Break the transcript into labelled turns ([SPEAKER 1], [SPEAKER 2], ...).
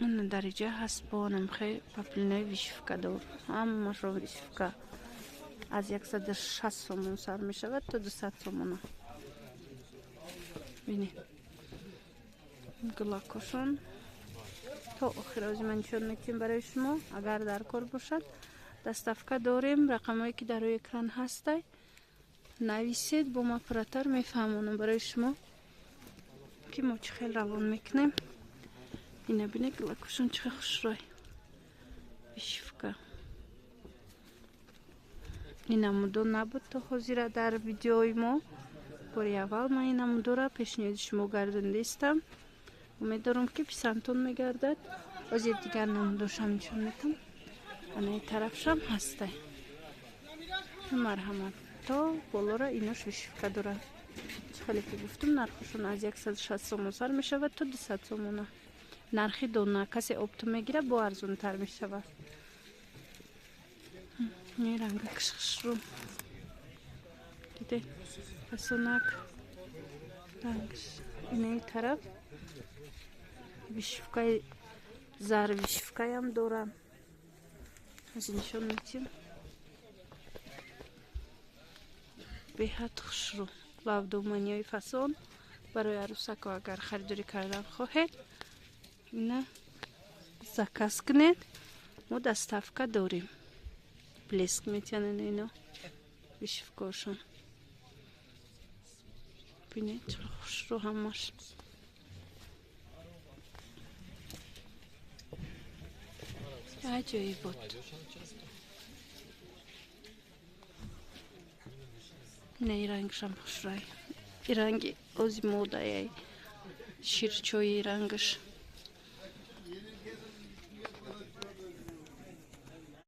[SPEAKER 1] Дар иҷа ҳаст бо намхе паплинои вишивка дор. Ҳамашро вишивка. Аз 160 сомон сар мешавад то 200 сомона. Бинед. Гулакошон то охир ози ман нишон метиҳем барои шумо. Агар дар кор бошад, доставка дорем. Рақамҳое ки дар рӯи экран ҳастай, нависед, бо ма пурратар мефаҳмонам барои шумо, ки мо чӣ хел равон мекунем. Ина бинед, гулакошон чӣ хел хушрӯй. Вишивка. Ин намудо набуд то ҳозира дар видеои мо. Бори аввал ман ин намудора пешниҳоди шумо гардондаистам. Умед дорам, ки писандтон мегардад. Ҳозир дигар намудошам нишон метам. Анаи тарафшам ҳастай. Марҳамат, то болора инош вишивка дорад. Чӣ хеле ки гуфтум, нархошон аз 160 сомон сар мешавад то 200 сомона. Нархи дона, касе оптом мегирад, бо арзонтар мешавад. Ин рангакш хушрӯ. Дидед, фасонак рангш. Инаи тараф вишивкаи зар, вишивкаям дорам. Аз нишон метиҳем. Беҳад хушрӯ. Лавдоманиҳои фасон барои арӯсако агар харидорӣ кардан хоҳед, ина заказ кунед, мо доставка дорем. Блеск метиҳанд ино вишивкаошон. Бинед, чӣ хушрӯ ҳамаш. Аҷоибот. Ина и рангшам хушрӯй. И ранги ози модаяй. Ширчои рангаш.